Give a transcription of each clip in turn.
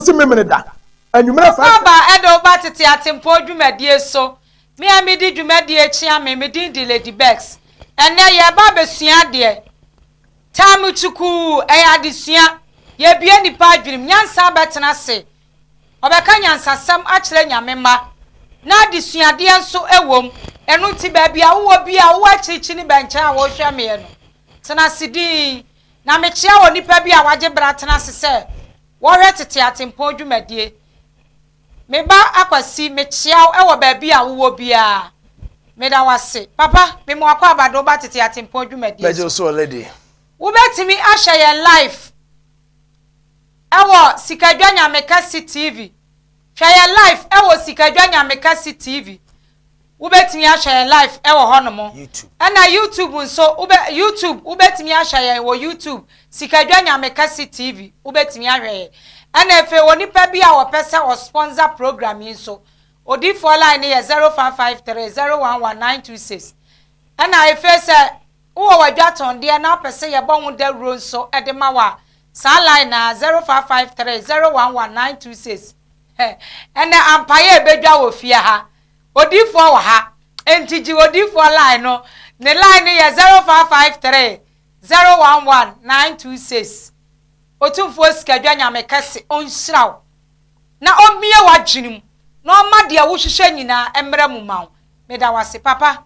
Kɔsi Memeneda anwummerɛ 5. Aba ɛde wo ba tete atempɔn dwumadie so. Me a medi dwumadie kyea me, me din de Lady Becks. Ɛnnɛ yɛreba abɛsua adeɛ. Time kyukuu, ɛyɛ adesua. Yɛrebue nnipa adwenem. Nyansa abɛtena ase. Ɔbɛka nyansasɛm akyerɛ Nyame mma. Na adesuadeɛ nso wɔ mu. Ɛno nti baabi a wowɔ biara, wowɔ akyirikyiri ne bɛnkyɛn a worehwɛ meɛ no, tena ase dinn. Na mekyea onipa bi a wagye berɛ atena ase sɛ wɔhwɛ tete atempɔn dwumadie. Me ba Akwasi, mekyea wo wɔ baabi a wowɔ biara. Meda wo ase. Papa, mema w'akwaaba de wo ba tete atempɔn dwumadie Mɛgye wo so. so lady. Wobɛtumi ahwɛ yɛn live wɔ Sikadwa Nyamekɛse TV. Hwɛ yɛn live wɔ Sikadwa Nyamekɛse TV. Wobɛtumi ahwɛ yɛn live wɔ hɔ nom. YouTube. Ɛna YouTube nso, wobɛ, YouTube, wobɛtumi ahwɛ yɛn wɔ YouTube, Sikadwa Nyame Kɛse TV, wobɛtumi ahwɛ yɛn. Ɛna afei onipa bi a ɔpɛ sɛ ɔsponsor program yi nso, odiyifoɔ line no yɛ 0553 011 926. Ɛna afei sɛ wowɔ w'adwatɔndeɛ na wopɛ sɛ yɛbɔ ho dawuro nso de ma wo a, saa line no ara, 0553 011 926. Ɛnɛ ampaeɛ ɛbɛdwa wɔ fie ha. Odiyifoɔ wɔ ha. Enti gye odiyifoɔ line no. Ne line no yɛ 0553 011 926. Otumfoɔ Sikadwa Nyame kɛse ɔnhyira wo na ɔmmue w'adwene mu na ɔmma deɛ wohwehwɛ nyinaa mmra mu ma wo. Meda wo ase papa.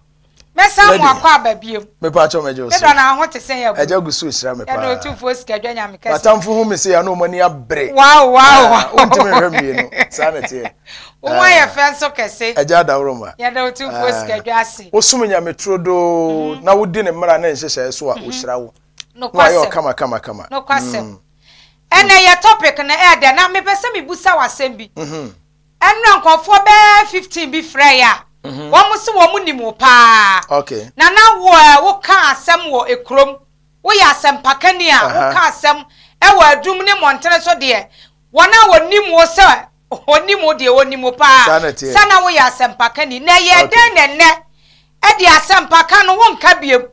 Mɛsan mo akɔ aba biom. Mepakyɛw mɛgye wo so. Me dɔ na ho te sɛn abu. Agya gu so rehyira me paa. Yɛda Otumfoɔ Sikadwa Nyame kɛse. M'atamfo hu me sei a na wɔn ani abere. Wow wow wow. Wontumi nhwɛ mmienu. Saa na ɛteɛ. Wo ho ayɛ fɛ nso kɛse. Agya Adaworoma. Yɛda Otumfoɔ Sikadwa ase. Wosom Nyame turodoo na wodi ne mmara ne nhyehyɛe so a, ohyira wo. Na wayɛ wo kama kama kama. Nokwasɛm. Ɛnɛ yɛ topic no ɛɛdɛ na mepɛ sɛ mebusa wo asɛm bi. Ɛnora nkurɔfoɔ bɛyɛ 15 bi frɛeɛ a wɔn se wɔn nim wo paa. Okay. Na na wo ɛ woka asɛm wɔ ekurom. Woyɛ asɛmpakani a woka asɛm ɛwɔ adum ne mmɔntene so deɛ wɔn a wɔnim wo sɛ wɔnim wo deɛ wɔnim wo paa Saa na ɛteɛ. sɛ na woyɛ asɛmpakani. Na ɛyɛɛ Okay. dɛn na ɛnnɛ ɛde asɛmpaka no wonka biom?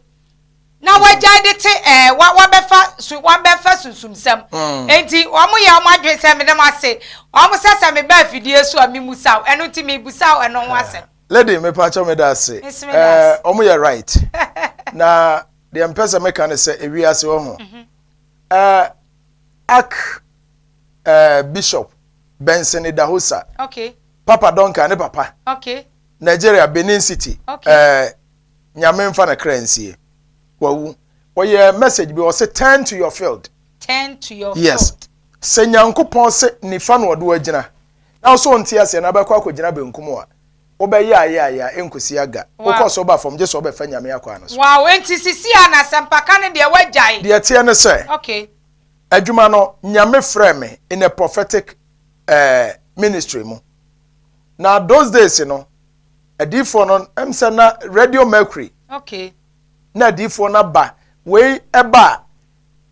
na wagyae de te ɛɛ wa wabɛfa su wabɛfa sunsumsɛm mm. nti wɔn yɛ wɔn adwene sɛ mede mo ase wɔn sɛ sɛ meba afidie so a memusa wo ɛno nti mebusa wo ɛno ho asɛm. Lady mepakyɛw meda ase ɛɛ wɔn yɛ right na deɛ mpɛ sɛ meka ne sɛ ewiase wɔ ho mhm. ɛɛ ak ɛɛ bishop Benson Idahosa okay. Papa Duncan ne papa okay. Nigeria Benin City okay. ɛɛ. Nyame nfa ne kra nsie. Wawu. Ɔyɛ message bi ɔse turn to your field. Turn to your yes. field. Sɛ Nyankopɔn se nifa na ɔde wo agyina na wo so wonte aseɛ na wobɛkɔ akɔgyina benkum a, wobɛyɛ a yɛ a yɛ a ɛnkɔsi aga. Wow. Wokɔ so ba fam gye sɛ wobɛfa Nyame akwaa no so. Wow, enti sisi a na asɛmpaka no deɛ woagyae? Deɛ ɛteɛ ne sɛ, Okay. adwuma no Nyame frɛɛ me in a prophetic eh, ministry mu. Na those days no, Adiyifoɔ no, ɛm sɛ na Radio Mercury. Okay. Na adiyifoɔ no aba. Wei ɛba a,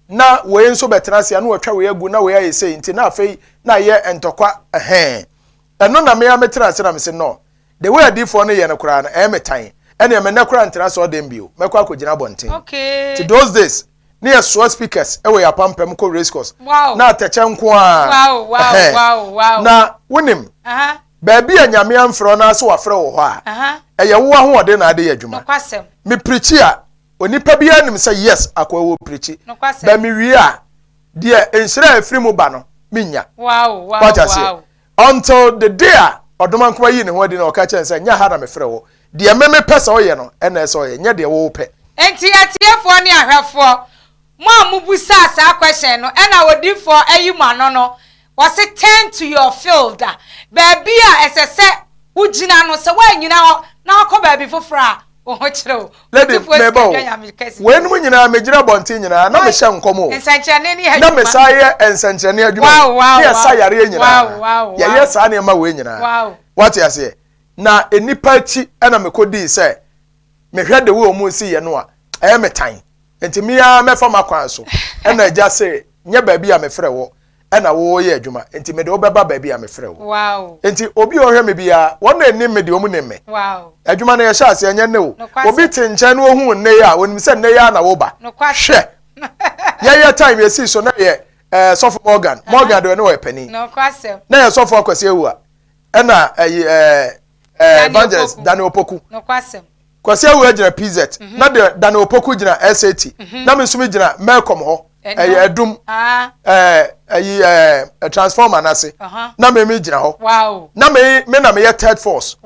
na wei nso bɛtena ase a, na wɔatwa wei agu, na wei ayɛ sei, nti na afei na ayɛ ntɔkwa, ɛhɛn. Ɛno na me ara metena ase na mese, no, the way adiyifoɔ no yɛ no koraa no, ɛyɛ me tan. Ɛnneɛ me nnɛ koraa ntena asɔɔdɛm bio, mɛkɔ akɔgyina abɔnten. Okay. Nti those days, ne yɛsoa speakers wɔ yɛn apampam kɔ race course. Wow. Na atɛkyɛ nko ara. Wow, wow, Ɛhɛn. wow, wow. Na wonim, Aha. Baabi a Nyame amfrɛ wo na sɛ wafrɛ wo hɔ a, ɛyɛ wo ahoɔden na ade yɛ adwuma. Me pirikyi a, onipa biara nim sɛ yes, akoa wɔ pirikyi. But me wie a, deɛ nhyira a ɛfiri mu ba no, mennya. Wate aseɛ? Until the day a Ɔdomankoma yii ne ho adi na ɔka kyerɛɛ no sɛ, nyɛ ha na mefrɛ wo. Deɛ me mepɛ sɛ woyɛ no, ɛna ɛsɛ ɔyɛ, nyɛ deɛ wo wopɛ. Enti atiefoɔ ne ahwɛfoɔ, Mo a mo busaa saa question no ɛna odifoɔ ayi mo ano no, wɔse turn to your field, baabi a ɛsɛ sɛ wo gyina no sɛ woannyina hɔ na wakɔ baabi foforɔ a wo ho kyere wo. Lady, Odifoɔ meba sika o, dwa Nyame kɛse. Weinom nyinaa megyina abɔnten nyinaa na mehyɛ nkɔm o, Nsɛnkyerɛnne ne na adwuma. mesan yɛ nsɛnkyerɛnne adwuma Wow, o, wow, ne yɛsa wow. yareɛ nyinaa, Wow, wow, yɛyɛ wow. saa nneɛma wei nyinaa. Wow. Woate aseɛ? Na nnipa akyi na mekɔdii sɛ mehwɛ the way wɔn si yɛ no a, ɛyɛ me tan. Nti me ara mɛfa m'akwan so. Ɛna agya se, nyɛ baabi a mefrɛ wo ɛna woreyɛ adwuma, nti mede wo bɛba baabi a mefrɛ wo. Wow. Nti obi a ɔhwɛ me biara, wɔn a ɛnim me deɛ wɔn nim me. Wow. Adwuma no yɛhyɛ aseɛ ɛnyɛ nnɛ o. Nokwasɛm. Obi te nkyɛn na ohu nnɛ yi a, onim sɛ nnɛ yi ara na woba. Nokwasɛm. Hwɛ, yɛyɛ time yɛsii so na yɛ ɛɛ sɔfo Morgan. Morgan deɛ ɔne ɔyɛ panin. Nokwasɛm. Na yɛ sɔfo Akwasi Awua ɛna ɛyi ɛɛ ɛɛ evangelist Daniel Opoku. Nokwasɛm. Kwasi Awuah gyina PZ, na deɛ Daniel Opoku gyina SAT, na me nso me gyina Melcom hɔ, ɛyɛ Adum, ɛɛ ɛyi ɛɛ transformer n'ase, na me me gyina hɔ, na me me na meyɛ third force.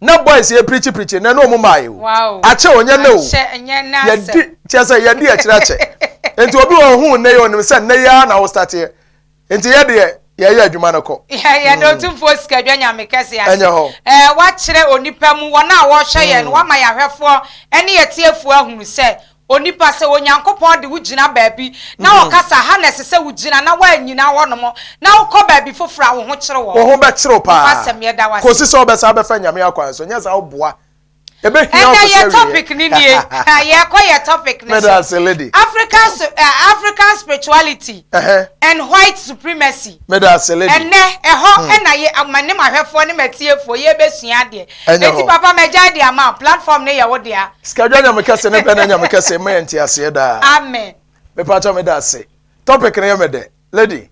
Na boys yɛ pirikyi pirikyi na ɛna wɔn maa yɛ o, akyɛ o nyɛ nɛ o, yɛdi kyɛ sɛ yɛdi akyire akyɛ, nti obi wɔ ohun nnɛ yɛ onim sɛ nnɛ yɛ ara na wo start yɛ. Nti yɛ deɛ yɛyɛ adwuma no kɔ. Yɛda Otumfoɔ Sikadwa Nyame kɛse ase. Ɛnyɛ hɔ. Ɛɛ wakyerɛ onipa mu, wɔn a wɔrehwɛ yɛn no, wama yɛn ahwɛfoɔ ne yɛn atiefoɔ ahunu sɛ, onipa, sɛ Onyankopɔn de wo gyina baabi na ɔka sɛ ha na ɛsɛ sɛ wogyina na woannyina hɔnom na wokɔ baabi foforɔ a, wo ho kyere wɔn. Wo ho bɛkyere wo paa. Nokwasɛm, yɛda wo ase. Kɔsi sɛ wobɛsan abɛfa Nyame akwan so, nyɛ saa woboa. Ɛbɛhia wo Ɛnɛ kɔsi yɛ awieɛ. topic no nie. Yɛkɔ yɛ topic no Meda so. ase lady. African eh, African spirituality Ɛhɛ. and white supremacy. Meda ase lady. Ɛnɛ ɛhɔ ɛna yɛ ma ne mahwɛfoɔ ne matiefoɔ yɛbɛsua adeɛ. Ɛnyɛ Enti hɔ. papa magyae de ama wo. Platform no yɛ wo dea. Sikadwa Nyame kɛse ne pɛ na Nyame kɛse mma yɛn nteaseɛ daa. Amen. Mepakyɛw meda ase. Topic no yɛ me dɛ. Lady,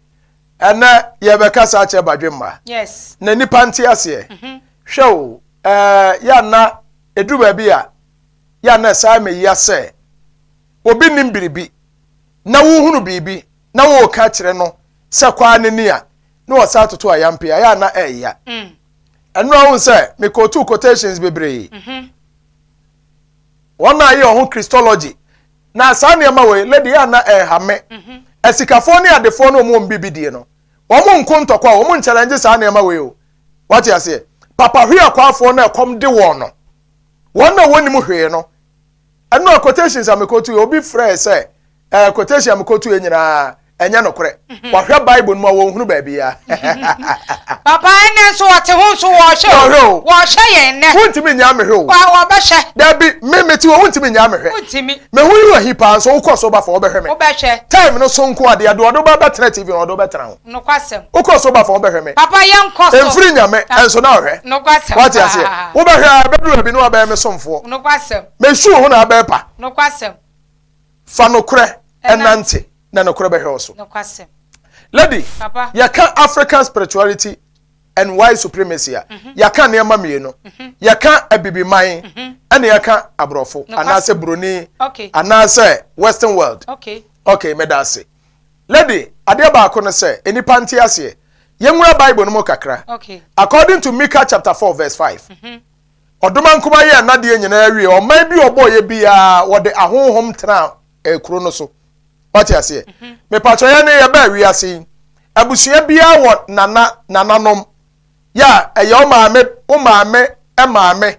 ɛnɛ yɛbɛkasa akyerɛ badwemma. Yes. Na nnipa nte aseɛ. Hwɛ o, Ɛɛ, yɛ a na ɛduru baabi a, yɛ a na ɛsan me ya sɛ obi nnim biribi na wohunu biribi na woreka kyerɛ no sɛ kɔ ara n'ani a, na ɔsan atoto ayampe a, yɛ a na ɛyɛ. Ɛno a wohu sɛ mekɔɔtuu quotations bebree. Wɔn a yɛ ɔho Christology na saa nneɛma wei, lady, yɛ a na ɛha me. Asikafoɔ ne adefoɔ ne wɔn a wɔn biribi die no, wɔn nko ntɔkwa o, wɔn nkyɛlɛngye saa nneɛma wei o. Wate aseɛ? Papa hweakwaafoɔ no a ɛkɔm de wɔn no, wɔn a wɔnnim hwee no, ɛno a quotations a mekɔtuiɛ, obi frɛɛ sɛ ɛɛ quotation a mekɔtuiɛ nyinaa ɛnyɛ nokorɛ. Mhm. Wahwɛ Bible no mu a wɔnhunu baabiara. Papa ɛnɛ nso wɔte ho nso wɔhwɛ o. Wɔhwɛ yɛn nnɛ. Wontumi nyaa mehwɛ o. Wɔbɛhwɛ. Dabi, me mete hɔ wontumi nyaa mehwɛ. Wontumi. Me ho yi ahi paa nso wokɔ so ba fa wɔbɛhwɛ me. Wobɛhwɛ. Time no so nko adeɛ de ɔde wo bɛtena TV no ɔde wo bɛtena ho. Nokwasɛm. Wokɔ so ba fa wobɛhwɛ me. Papa yɛnkɔ so. Ɛmfiri Nyame nso na ɔhwɛ. Nokwasɛm Wate aseɛ? paa. Wobɛhwɛ a ɛbɛduru baabi na wabɛyɛ me somfoɔ. Nokwasɛm. Mesu wo ho na abɛyɛ pa. Nokwasɛm. Fa nokorɛ nante na nokorɛ bɛhwɛ wo so. Nokwasɛm. Lady, Papa. yɛka African spirituality and white supremacy a, yɛaka nneɛma mmienu. Yɛka Abibiman ɛna yɛka aborɔfo anaasɛ buroni anaasɛ western world. Okay. Okay, meda ase. Lady, adeɛ baako ne sɛ, nnipa nte aseɛ. Yɛnwura Bible no mu kakra. Okay. According to Micah chapter 4 verse 5, Ɔdomankoma yɛɛ n'adeɛ nyinaa wie, ɔman bi a ɔbɔeɛ biara, wɔde ahonhom tenaa eh, kuro no so. Wate aseɛ? Mepakyɛ yɛn ne yɛbaa wiase yi, abusua biara wɔ nana, nananom. Yɛ a, ɛyɛ wo maame, wo maame maame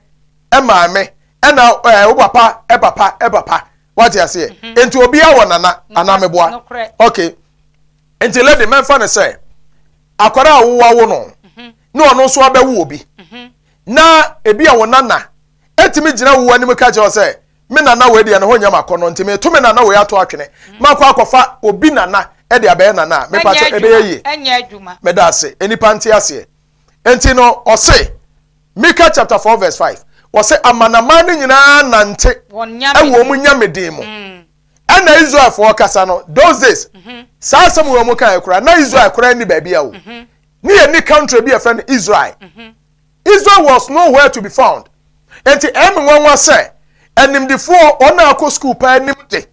maame, ɛna eh, wo papa papa papa. Wate aseɛ? Mhm. Nti obiara wɔ nana anaa meboa? Okay. Nti lady mɛmfa no sɛ akwadaa a wowawo no mhm. na ɔno nso abɛwo obi mhm. na ebi a wo nana etumi gyina wo anim ka kyerɛ sɛ me nana wei deɛ ne ho nyɛ makɔ no nti meto me nana wei ato atwene mhm. makɔ akɔfa obi nana ɛde abɛyɛ nana a mepa kyɛ ɛbɛyɛ yie mɛda ase nnipa nte aseɛ nti no ɔse Mika chapter 4 verse 5, wɔse amanaman no nyinaa nante wɔ wɔn nyame din mu. Mm. Ɛna Israelfoɔ kasa no, those days, mm-hmm. saa asɛm wɔ wɔn kan koraa, na Israel koraa ni baabi a o. Mm-hmm. Ne yɛ ni country bi a yɛfrɛ no Israel. Mm-hmm. Israel was nowhere to be found. Nti ɛyɛ me nwanwa sɛ animdefoɔ wɔn a akɔ school paa anim de,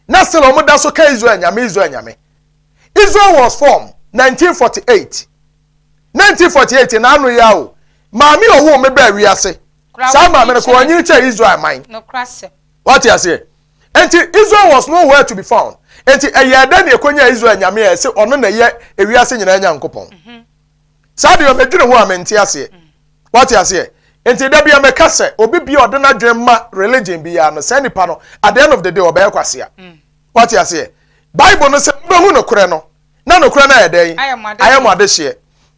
na still wɔn da so ka Israel nyame, Israel nyame. Israel was formed 1948. 1948 na ano yi ara o, maame a ɔwoo me baa wiase. Saa maame no koraa ɔnyini kyɛɛ Israel man. Wate aseɛ? Enti Israel was nowhere to be found. Enti ɛyɛɛ dɛn na ɛkɔnyaa Israel nyame a ɛse ɔno na ɛyɛ ewiase nyinaa Nyankopɔn? Mhm. Saa deɛ medwene ho a mente aseɛ. Mm. Wate aseɛ? Enti da bia meka sɛ obi bia ɔde n'adwene ma religion biara no saa nipa no at the end of the day ɔbɛyɛ kwasea. Mm. Wate aseɛ? Bible no sɛ mobɛhu nokorɛ no na nokorɛ no ayɛ dɛn? Ayɛ mo adehyeɛ.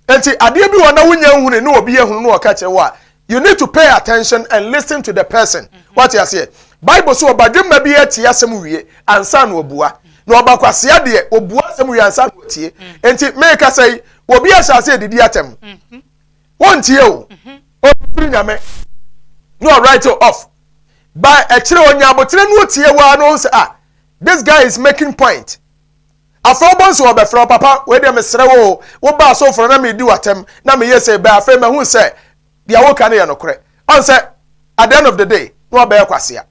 Enti adeɛ bi wɔ na wonya nhunu ne obi ahunu na ɔka kyerɛ wo a, you need to pay attention and listen to the person. Mhm. Wate aseɛ? Bible so ɔbadwemma bi atie asɛm wie ansa na ɔbua. Na ɔbakwasea deɛ ɔbua asɛm wie ansa na ɔtie. Mhm. Enti meka sɛ yi, obi ahyɛ ase adidi atɛm. Mhm. Wontie o. Ɔfiri nyame. Na ɔwrite off. Ba ɛkyerɛ ɔnya aboterɛ na ɔtie waa na ɔhu sɛ ah, this guy is making point. Afei wobɛhu sɛ wɔbɛfrɛ wo, papa, wei deɛ mesrɛ wo o, wobaa so foforɔ na medi w'atɛm, na meyɛ sei, bɛɛ afei mahu sɛ deɛ woka no yɛ nokorɛ. Ɔn sɛ at the end of the day, na wabɛyɛ kwasea.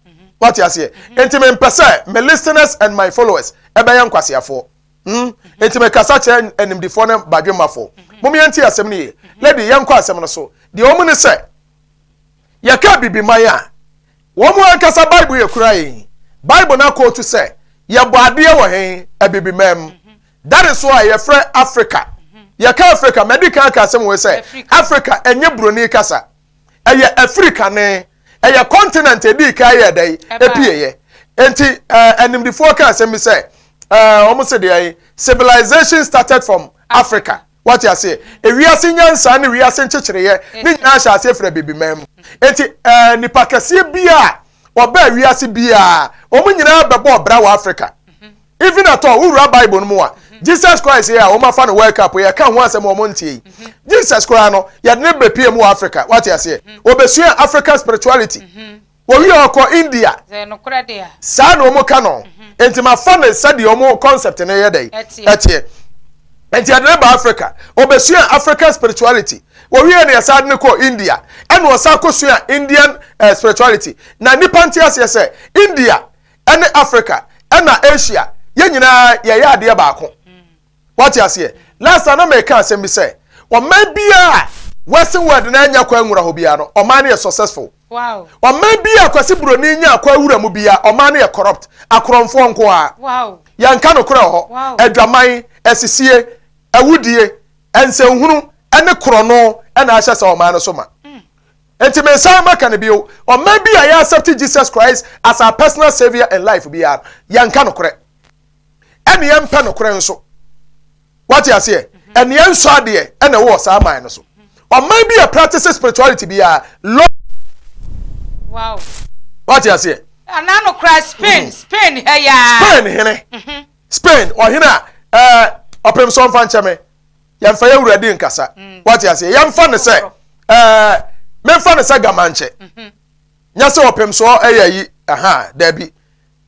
Wate aseɛ? Enti mempɛ sɛ me listeners and my followers ɛbɛyɛ nkwaseafoɔ. Hmm? Enti mekasa kyerɛ animdifoɔ ne badwemmafoɔ. Mom yɛntie asɛm no yie. Lady, yɛnkɔ asɛm no so. Deɛ ɛwɔ mu ne sɛ, yɛka Abibiman a, wɔn ankasa Bible yɛ kura yɛn. Bible no akootu sɛ, yɛbɔ adeɛ wɔ he? Abibiman mu. That is why yɛfrɛ Africa. Yɛka Africa, madi kan aka asɛm wei sɛ, Africa ɛnyɛ buroni kasa. Ɛyɛ Afirikane. Ɛyɛ continent edii kan yɛɛ dɛn? Epieɛ. Enti eh, animdifoɔ ka asɛm bi sɛ, eh, wɔn se deɛ civilization started from Africa. Wate aseɛ? Ewiase nyansa ne wiase nkyekyereeɛ ne nyinaa hyɛ aseɛ firi Abibiman mu. Enti eh, nipa kɛseɛ biara a ɔbaa wiase biara, wɔn nyinaa bɛbɔɔ bra wɔ Africa. Even at all, wowura Bible no mu a, Jesus Christ yɛ a wɔn afa no World Cup yɛka ho asɛm a wɔn ntie yi. Jesus koraa no, yɛde no bɛpie mu wɔ Africa. Wate aseɛ? Wɔbɛsua African spirituality. Wɔwie ɔkɔ India. Saa na wɔn ka no. Nti ma fa no sɛdeɛ wɔn concept no yɛ dɛ ɛteɛ. Nti yɛde no ba Africa. Wɔbɛsua African spirituality. Wɔwie no yɛsan de no kɔ India. Ɛna ɔsan kɔsua Indian eh, spirituality. Na nipa nte aseɛ sɛ India ɛne Africa ɛna Asia yɛn nyinaa yɛyɛ adeɛ baako. Wate aseɛ? Last time na meka asɛm bi sɛ, ɔman biara a western world no anya kwan nwura hɔ biara no, ɔman no yɛ successful. Wow. Ɔman bi a Kwasi Buroni nyaa kwan wura mu biara, ɔman no yɛ corrupt. Akorɔmfoɔ nko ara. Wow. Yɛnka nokorɛ wɔ hɔ. Wow. Adwaman, asisie, awudie, nsɛnhunu ne korɔno na ahyɛ saa ɔman no so ma. Enti mesan maka no bio, ɔman bi a yɛ accept Jesus Christ as our personal saviour in life biara no, yɛnka nokorɛ. Ɛne yɛmpɛ nokorɛ nso. Wate aseɛ? Ɛne yɛnsɔ adeɛ ɛna ɛwɔ saa man no so. Ɔman bi a practice spirituality biara, law. Wow. Wate aseɛ? Ana no kora Spain, mm. Spain ha ya. Spain hene. Mm-hmm. Spain ɔhene a ɛɛ ɔpem so ɔmfa nkyɛ me. Yɛmfa yɛ wura di nkasa. Mm. Wate aseɛ? Yɛmfa no sɛ ɛɛ memfa no sɛ gamankyɛ. Mm-hmm. Nyɛ sɛ ɔpem so ɛyɛ yi aha daabi.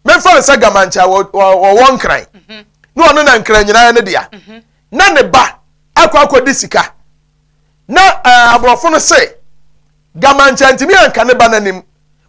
Memfa no sɛ gamankyɛ a wɔwɔ nkran mhm. na ɔno na nkran nyinaa ne dea mhm. na ne ba akɔ akɔdi sika na eh, aborɔfo no se gamankyɛ ntumi anka ne ba n'anim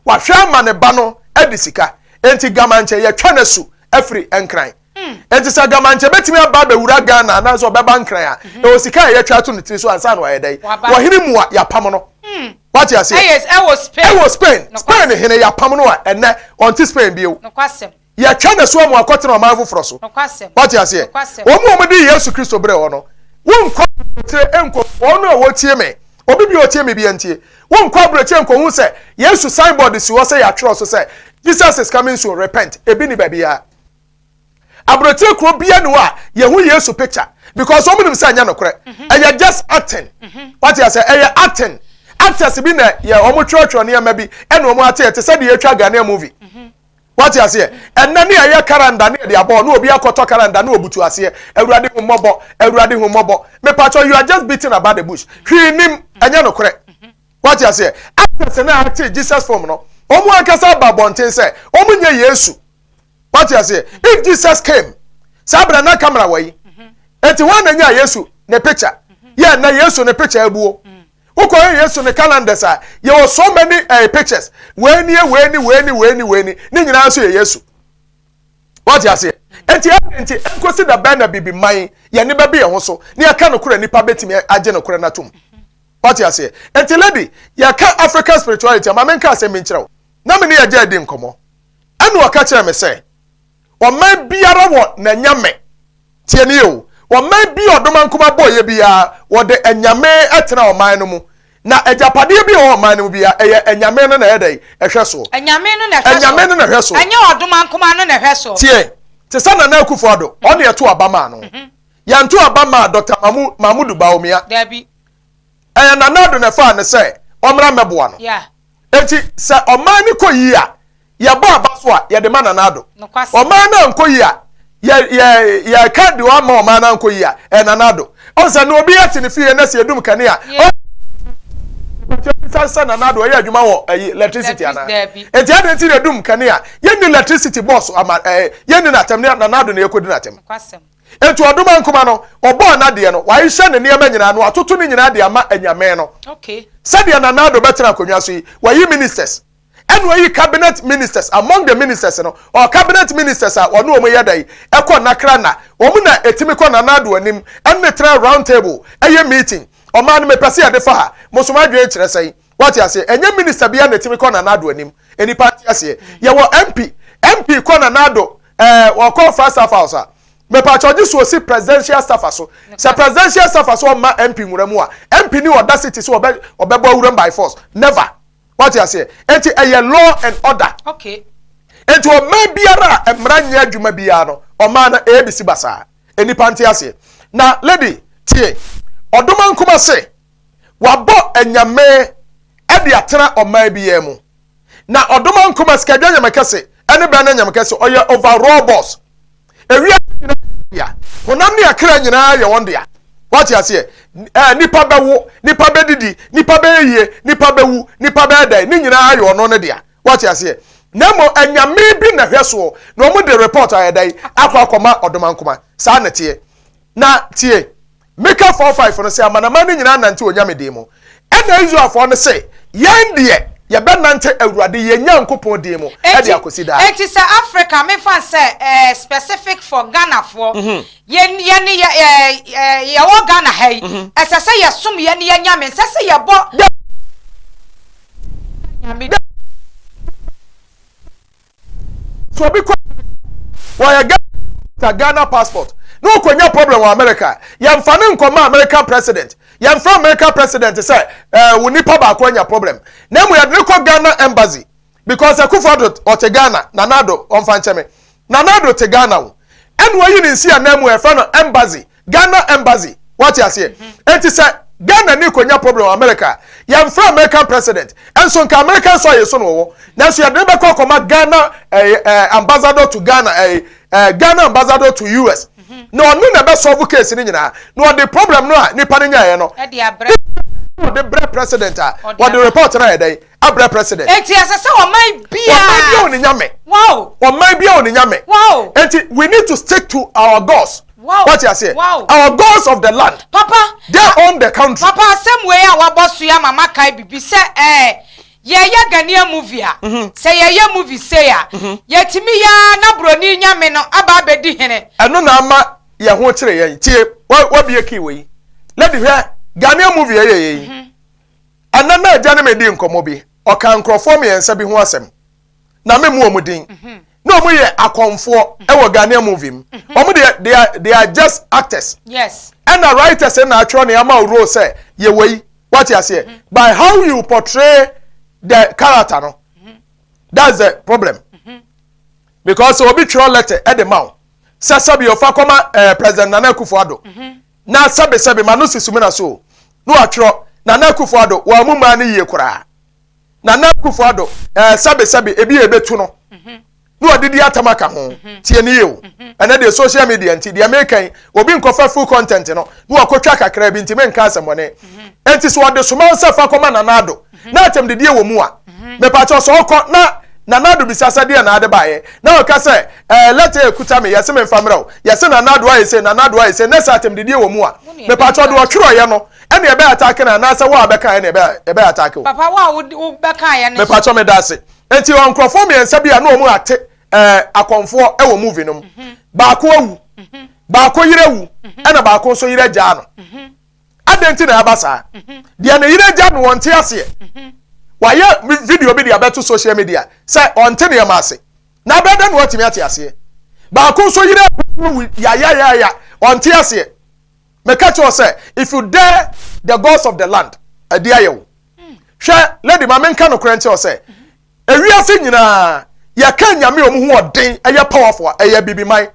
wahwɛ ama ne ba no adi sika enti gamankyɛ yɛtwa no asu afiri nkran hmm. enti sɛ gamankyɛ bɛtumi aba abɛwura ghana anaasɛ ɔbɛba nkran a mhm. ɛwɔ sika a yɛtwa ato ne tiri so ansa na wayɛ dɛn wɔhene mu a yɛapam no hmm. Wate aseɛ? Ɛyɛ ɛwɔ Spain. Ɛwɔ Spain. Spain hene yɛapam no a ɛnɛ ɔnte Spain bio. Nokwasɛm. Yɛatwa ne so ama wakɔtena ɔman foforɔ so. Nokwasɛm. Wate aseɛ? Nokwasɛm. Wɔn a wɔde Yesu Kristo brɛ hɔ no, wonkɔ aburokyire nkɔ wɔn a wɔtie me, obi bi a ɔtie me bi ntie. Wonkɔ aburokyire nkɔhu sɛ Yesu signboard si hɔ sɛ yɛatwerɛ so sɛ Jesus is coming soon, repent. Ebi ni baabiara. Aburokyire kuro bia ni hɔ a yɛhu Yesu picture because wɔn nim sɛ ɛnyɛ nokorɛ. Mhm. Ɛyɛ just acting. Mhm. Wate ase ɛyɛ acting. Actors bi na yɛ wɔn twerɛtwerɛ nneɛma bi ɛna wɔn ate ɛte sɛ deɛ yɛtwa Ghanaian movie. Mhm. Wate aseɛ ɛnɛ ne ɛyɛ karanda ne yɛde abɔ ne obi akɔtɔ karanda ne obutu aseɛ awurade hu mmɔbɔ awurade hu mmɔbɔ mepatwɔ you are just beating about the bush hwee nim ɛnyɛ nokorɛ. Wate aseɛ actors na ate Jesus film no wɔn ankasa aba abɔnten sɛ wɔn nyɛ Yesu. Wate aseɛ? If Jesus came, saa berɛ na camera wɔ yi. Enti wɔn na nyaa Yesu ne picture. Yɛ na Yesu ne picture abuo. Wokɔhwɛ Yesu ne calendars a, yɛwɔ so many eh, pictures. Wei nie, wei ni, wei ni, wei ni, wei ni. Ne nyinaa nso yɛ Yesu. Wate aseɛ? Enti ɛde nti nkosi da bɛn na bibi man yɛne bɛbi yɛn ho so na yɛka nokorɛ nipa bɛtumi agye nokorɛ no atom. Wate aseɛ? Enti lady, yɛka African spirituality a, ma menka asɛm bi nkyerɛ wo. Na me ne yɛgya adi nkɔmmɔ. Ɛnna ɔka kyerɛɛ me sɛ, Ɔman biara wɔ n'anyame. Tie nie o, ɔman bi a ɔdomankoma bɔeɛ biara, wɔde anyame tena ɔman no mu. Na agyapadeɛ bi a ɛwɔ ɔman no mu biara, ɛyɛ anyame no na ɛyɛ dɛn? Ɛhwɛ soɔ. Anyame no na ɛhwɛ soɔ. Anyame no na ɛhwɛ soɔ. Ɛnyɛ ɔdomankoma no na ɛhwɛ soɔ. Tie, te sɛ Nana Akufo-Addo, ɔno na yɛto aba maa no. Yɛnto aba mmaa Dɔkta Mamu, Mahmudu Bawumia. Dabi. Ɛyɛ Nana Addo na ɛfaa no sɛ ɔmmra mmɛboa no. Yeah. Enti sɛ ɔman no kɔ yie a, yɛbɔ aba so a, yɛde ma Nana Addo. Ɔman no ankɔ yie a, yɛ yɛ yɛka deɛ ɔama ɔman no ankɔ yie a, ɛyɛ Nana Addo. Ɔn sɛ na obi te ne fie na sɛ yɛdum kanea a, ɔbisa sɛ Nana Addo ɔyɛ adwuma wɔ ɛyi electricity anaa? Enti adɛn nti na yɛdum kanea? Yɛnni electricity boss ama ɛɛ yɛnni n'atɛm ne Nana Addo na yɛkɔdi n'atɛm. Enti Ɔdomankoma no, ɔbɔɔ n'adeɛ no, wahyehyɛ ne nneɛma nyinaa na watoto ne nyinaa de ama anyame no. Sɛdeɛ Nana Addo bɛtena akonnwa so yi, wayi ministers, ɛna wayi cabinet ministers, among the ministers no, ɔwɔ cabinet ministers a ɔne wɔn yɛ dɛn, ɛkɔ nakra na wɔn na ɛtumi kɔ Nana Addo anim ɛne no tena round table ɛyɛ meeting. Ɔman no mepɛ sɛ yɛde fa ha, mo nso mo adwene kyerɛ sɛn? Wate aseɛ? Ɛnyɛ minister biara na ɛtumi kɔ Nana Addo anim. Nnipa nte aseɛ. Yɛwɔ MP, MP kɔ Nana Addo ɛɛ ɔkɔ Flagstaff House a, mepaakyɛw gye so osi presidential staffer so. Sɛ presidential staffer so ɔmma MP nwura mu a, MP ni audacity sɛ ɔbɛ ɔbɛbɔ awura mu by force. Never. Wate aseɛ? Enti ɛyɛ law and order. Okay. Enti ɔman biara a mmara nyɛ adwuma biara no, ɔman no ɛyɛ bisi basaa. Nnipa nte aseɛ. Na lady, tie. Ɔdomankoma se, wabɔ anyame de atena ɔman biara mu. Na Ɔdomankoma Sikadwa Nyamekɛse ne Bɛn Nyamekɛse, ɔyɛ overall boss. Ewiase nyinaa yɛ ne dea. Honam ne akra nyinaa yɛ wɔn dea. Wate aseɛ? Ɛɛ, nipa bɛwo, nipa bɛdidi, nipa bɛyɛ yie, nipa bɛwu, nipa bɛyɛ dɛn, ne nyinaa yɛ ɔno ne dea. Wate aseɛ? Na mmom anyame bi na hwɛ soɔ, na wɔn de report ayɛ dɛn? Akɔ akɔma Ɔdomankoma. Saa na ɛteɛ. Na tie, Mika 4:5 no se, Amanaman no nyinaa nante Onyame din mu. Ɛnna Israelfoɔ no se, Yɛn deɛ, yɛbɛnante Awurade yɛn Nyankopɔn din mu de akɔsi daa. Enti sɛ Africa, mefa no sɛ eh, specific for Ghanafoɔ, yɛn, yɛne yɛ, eh, eh, yɛwɔ Ghana ha yi, ɛsɛ sɛ yɛsom yɛne yɛn Nyame, ɛnsɛ sɛ yɛbɔ Nyame din. So obi kɔ wɔyɛ Ghana Ghana passport na ɔkɔnya problem wɔ America yɛmfa no nkɔma American president yɛmfrɛ American president sɛ ɛɛ wo nipa baako anya problem na emu yɛde no kɔ Ghana embassy because Akufo Addo ɔte Ghana Nana Addo ɔmfa nkyɛ me Nana Addo te Ghana o ɛna wayi ne nsi anan mu ɛfrɛ no embassy Ghana embassy wate aseɛ enti sɛ Ghana ni konya problem wɔ America yɛmfrɛ American president ɛnso nka American soil so na wɔwɔ nanso yɛde no bɛkɔ akɔma Ghana eh, eh, ambassador to Ghana eh, eh, Ghana ambassador to US na ɔno na ɛbɛ solve case no nyinaa na ɔde problem no a nipa no nyaeɛ no ɔde brɛ president a ɔde report no ayɛ dɛn abrɛ president. Enti ɛsɛ sɛ ɔman biara. Ɔman biara wɔ ne nyame. Wow. Ɔman biara wɔ ne nyame. Wow. Enti we need to stick to our gods. Wow. Wate aseɛ? Wow. Our gods of the land. Papa. They own the country. Papa asɛm wei a wabɔ so yi ama makae bibi sɛ ɛɛ yɛyɛ Ghanaian movie a mhm. sɛ yɛyɛ movie sei a mhm. yɛtumi yɛ na broni nyame no aba abɛdi hene. Ɛno na ama yɛn ho kyerɛ yɛn tie wabie kii wei lady hwɛ Ghanaian movie ɛyɛ yɛ yi. Mhm. Ɛnnɛ na agya ne me dii nkɔmmɔ bi. Ɔkaa nkurɔfoɔ mmiɛnsa bi ho asɛm. Na memmu wɔn din. Na wɔn yɛ akɔmfoɔ wɔ Ghanaian movie mu. Wɔn deɛ, they are, they are just actors. Yes. Ɛna writers na atwerɛ nea ama wo role sɛ yɛ wei. Wate aseɛ? By how you portray the character no, that's the problem. Because obi twerɛ letter ɛde ma wo sɛ sɛbi ɔfa kɔma eh, President Nana Akufo-Addo. Na sɛbe sɛbe m'ano si sumina so o, na watwerɛ, Nana Akufo Addo, wammu mmaa no yie koraa. Nana Akufo Addo, ɛɛ sɛbe sɛbe ebi a ebetu no, na wadidi atam aka ho. Tie ne yie o. Ɛnɛ deɛ social media nti, deɛ meka yi, obi nkɔfa full content no, na wakɔtwa kakra bi nti menka asɛmmɔne. Enti sɛ ɔde soma wo sɛ fa kɔma Nana Addo, na atɛmdidie wɔ mu a, mepakyɛw sɛ ɔkɔ na Nana Addo bisa sɛ deɛ na ade baeɛ na ɔka sɛ ɛɛ lɛtɛ a ɛkuta me yɛse memfa mmerɛ wo yɛse Nana Addo ayɛ sei Nana Addo ayɛ sei na sɛ atɛmdidie wɔ mu a mepakyɛw deɛ ɔtwerɛeɛ no ɛne ɛbɛyɛ ataake no anaasɛ wo a bɛkaeɛ ne ɛbɛyɛ ataake wo. Papa wo a wobɛkaeɛ no. Mepakyɛw meda ase. Enti ɔ nkurɔfoɔ mmiɛnsa bi a na wɔn ate ɛɛ akɔmfoɔ ɛwɔ movie no mu. Baako awu, baako yere awu, ɛna baako nso yere agyaa no. Adɛn nti na ɛba saa? Deɛ ne yere agya no ɔnte aseɛ. Wayɛ video bi de abɛto social media sɛ ɔnte nneɛma ase. Na abɛyɛ dɛn na watumi ate aseɛ? Baako nso yere awu yayayaya ɔnte aseɛ. Meka kyerɛ sɛ if you dare the gods of the land, ɛde ayɛ wo. Hwɛ lady ma menka nokorɛ nkyerɛ sɛ ewiase nyinaa yɛka nyame a wɔn ho ɔden ɛyɛ powerful a ɛyɛ abibiman.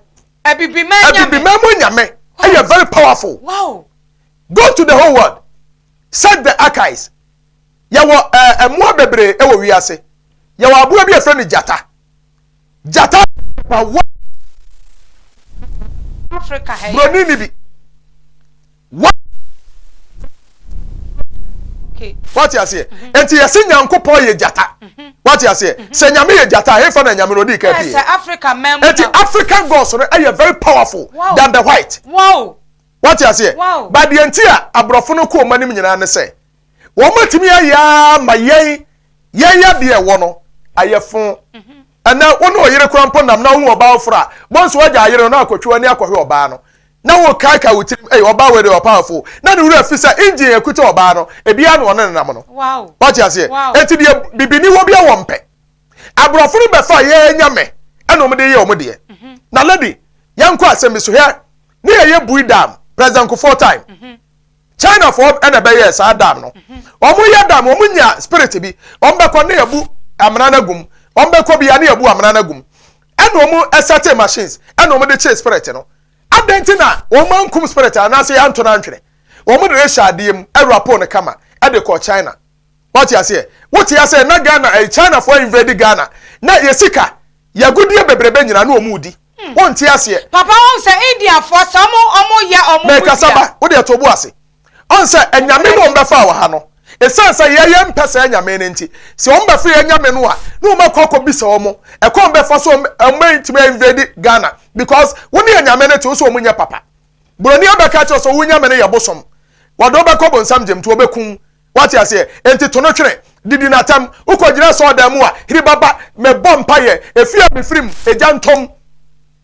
Abibiman nyame. Abibiman mu nyame ɛyɛ very powerful. Wow. Go to the whole world. Search the archives. Yɛwɔ ɛɛ mmoa bebree ɛwɔ wiase. Yɛwɔ aboa bi a yɛfrɛ no gyata. Gyata pa wɔ. Africa ha yi. Broni ni bi. Wɔ. Wate aseɛ. Enti yɛse Nyankopɔn yɛ gyata. Wate aseɛ? Sɛ Nyame yɛ gyata a, hefa na Nyame no ɔdii kan pie? Enti African gods no ɛyɛ very powerful than the white. Wate aseɛ? But deɛ nti a aborɔfo no kɔ wɔn anim nyinaa ne sɛ, wɔn atumi ayɛ ara ma yɛn yɛn adeɛ ɛwɔ no ayɛ fo. Ɛnɛ wo ne ɔyere koraa mpo nam na wohu ɔbaa foforɔ a, bɔnso wagya ayere no na akɔtwe w'ani akɔhwɛ ɔbaa no. Na wokaakae wo tirim, ei, ɔbaa wei deɛ ɔyɛ powerful. Na ne werɛ afi sɛ engine a ɛkuta ɔbaa no, ebiara na ɔne no nam no. Wate aseɛ? Enti deɛ bibini wɔ biara wɔmpɛ. Aborɔfo no bɛfa yɛn nyame ɛna wɔn de yɛ wɔn deɛ. Na lady, yɛnkɔ asɛm bi so. Hwɛ, ne yɛyɛ Bui Dam, President Kufuor time. China foɔ ɛna ɛbɛyɛɛ saa dam no. Wɔn yɛ dam, wɔn nya spirit bi. Wɔn bɛkɔ ne yɛbu amena no agum. Wɔn bɛkɔ bia ne yɛbu amena no agum. Ɛna wɔn ɛsɛte machines, ɛna wɔn de kyee spirit no. Adɛn nti na wɔn ankum spirit anaasɛ yɛanto no antwene? Wɔn de no hyɛ adeɛ mu, ɛwurapo no kama, ɛde kɔɔ China. Wate aseɛ? Wote aseɛ na Ghana ɛyi eh, China foɔ invade Ghana na yɛ sika yɛ agudeɛ bebrebe nyinaa na wɔn redi. Wonte aseɛ. Papa wɔn sɛ India foɔ sɛ ɔmo ɔmo yɛ ɔmo mu Mɛkasa ba, wo deɛ to bo ase. Ɔn sɛ anyame no wɔn bɛfaa wɔ ha no, ɛsiane sɛ yɛ yɛ mpɛ saa anyame no nti, sɛ wɔn bɛfa yɛ anyame no a, na wɔn akɔ akɔ bisa wɔn, ɛkwan bɛfa so wɔn wɔn bɛtumi invade Ghana because wo ne anyame no te wo sɛ wɔn nyɛ papa. Buroni abɛka kyerɛ sɛ wo nyame no yɛ bosom, wɔde wo bɛkɔ bonsam gyem nti wɔbɛku wo. Wate aseɛ? Enti to no twene. Didi no atɛm. Wokɔgyina asɔredan mu a, hiri baba, mebɔ mpaeɛ, efie a mefiri mu, egya ntɔ mu.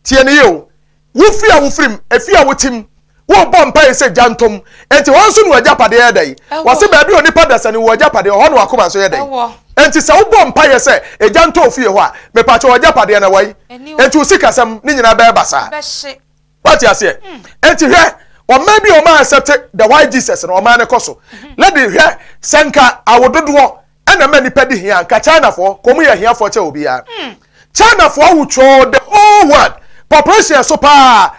Tie no yie o. Wo fie a wofiri mu, efie a wote mu, worebɔ mpaeɛ sɛ gya ntɔ mu. Enti hɔ nso na w'agyapadeɛ yɛ dɛn? Wɔse baabi a onipa dasani wɔ agyapadeɛ, hɔ na w'akoma nso yɛ dɛn? Enti sɛ wobɔ mpaeɛ sɛ egya ntɔ wo fie hɔ a, mepakyɛ w'agyapadeɛ no ɛwɔ he? Enti wo sikasɛm ne nyinaa bɛyɛ basaa. Wate aseɛ? Enti hwɛ, ɔman bi a wɔn accept the white Jesus no, ɔman no kɔ so. Lady, hwɛ, sɛ nka awododoɔ ɛna ɛma nipa di hia, nka Chinafoɔ, kɔn mu yɛ ahiafoɔ kyɛ obiara. Chinafoɔ awo twoo the whole world. Population ɛso paa.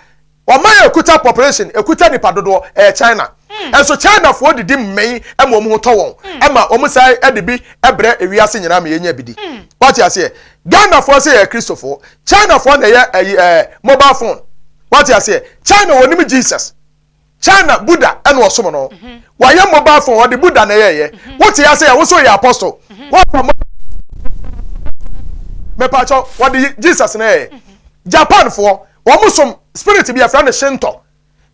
Ɔman a ɛkuta population, ɛkuta nipa dodoɔ, ɛyɛ China. Ɛnso Chinafoɔ didi mmɛn ɛma wɔn ho tɔ wɔn, ɛma wɔn san ɛde bi ɛbrɛ ewiase nyinaa ma yɛnya bi di. Wate aseɛ? Ghanafoɔ sɛ yɛ Kristofoɔ. Chinafoɔ na ɛyɛ ɛyi ɛɛ mobile phone. Wate aseɛ? China wɔnim Jesus. China Buddha ɛna ɔsom no. Wɔayɛ mobile phone wɔde Buddha na ɛyɛɛyɛ. Wote aseɛ yɛ woso yɛ apostle. Wɔfa mo mepatwɔ wɔde Jesus na ɛyɛ. Japanfoɔ wɔn som spirit bi yɛfrɛ no Shinto.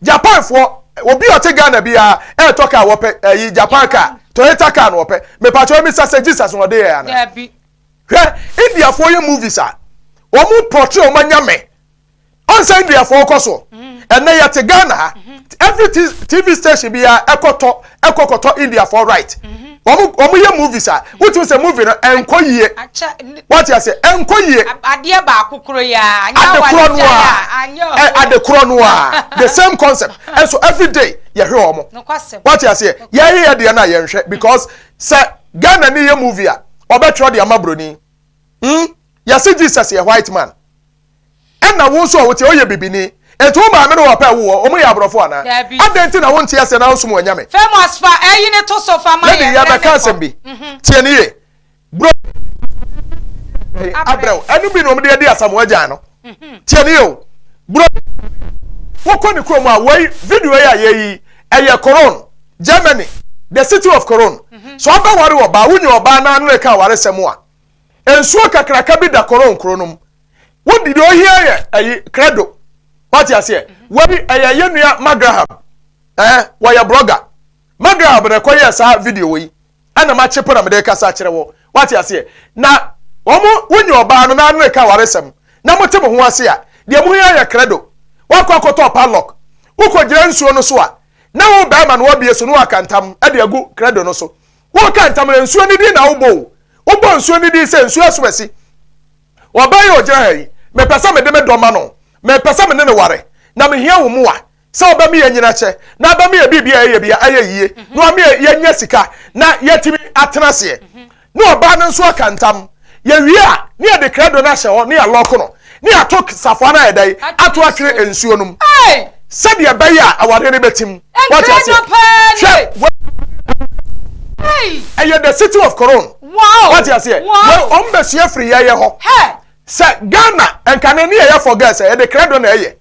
Japanfoɔ obi a ɔte Ghana biara ɛretɔ kaa wɔpɛ ɛyi Japan car Toyota car na wɔpɛ. Mepatwɔ emisa sɛ Jesus na ɔde yɛ ana? Hwɛ Indiafoɔ yɛ movies a wɔn portray wɔn anyame. Ɔnsɛ Indiafoɔ kɔ so. Ɛnɛ yɛte Ghana ha. Every TV station bi a ɛkɔtɔ ɛkɔ kɔtɔ Indiafoɔ right. Wɔn wɔn yɛ movies a wotumi sɛ movie no ɛnkɔ yie. Wate ase ɛnkɔ yie. Adeɛ baako koro yi a. Ade korɔ no a. Ade korɔ no a. The same concept. Ɛnso every day yɛhwɛ wɔn. Wate aseɛ yɛyɛ yɛ deɛ no a yɛnhwɛ because sɛ Ghana ni yɛ movie a. Ɔbɛtwerɛ de ama broni. Hmm? Yɛse Jesus yɛ white man. Ɛna wo nso a wote woyɛ bibini. Enti wo maame ne wo papa a ɛwo wɔ, wɔn yɛ aborɔfo anaa? Dabi. Adɛn nti na wonte aseɛ na wonsom w'anyame? Famous fa ɛyi ne to so fa ma Lady, yɛn mmerɛ yɛbɛka ne kɔ. asɛm bi. Tie no yie. Bro abrɛ wo. Ɛno bi na wɔde adi Asamoah Gyan no. Tie no yie o. Bro wokɔ ne kurom a, wei video yi a yɛyi, ɛyɛ Cologne. Germany, the city of Cologne. Sɛ ɔbɛware ɔbaa, wonya ɔbaa na ano reka awaresɛm a, nsuo kakraka bi da Cologne kuro no mu. Wodi deɛ ohia yɛ ɛyi credo. Wate aseɛ? Wei ɛyɛ yɛn nua Magraham. Ɛɛ wɔyɛ blogger. Magraham na ɛkɔyɛɛ saa video wei. Ɛna makye po na mede kasa akyerɛ wɔ. Wate aseɛ? Na wɔn wonya ɔbaa no na ano reka awaresɛm na mote mo ho ase a, deɛ mohia yɛ credo. Wakɔ akɔtɔ padlock. Wokɔgyina nsuo no so a, Na wo barima no wabue so na waka ntam de agu krado no so. Woreka ntam no, nsuo no din na wobɔ o. Wobɔ nsuo no din sɛ nsuo asomasi. Ɔbaa yi a ɔgyina ha yi, mepɛ sɛ mede me dɔ ma no. Mepɛ sɛ me ne no ware. Na mehia wo mmoa sɛ wobɛma yɛanyini akyɛ, na abɛma yɛn biribi a yɛyɛ biara ayɛ yie, na wama yɛanya sika na yɛatumi atena aseɛ. Ne ɔbaa no nso aka ntam. Yɛwie a, ne yɛde krado no ahyɛ hɔ ne yɛalɔko no, ne yɛato safoa no ayɛ dɛn? Ato atwene nsuo no mu. Sɛdeɛ ɛbɛyɛ a awareɛ no bɛtim. Wate aseɛ? Hwɛ, ɛyɛ the city of Cologne. Wate aseɛ? Wɔn bɛsua firi yɛyɛ hɔ. Sɛ Ghana, nka ne ne yɛyɛ for girls, yɛde krado na ɛyɛ.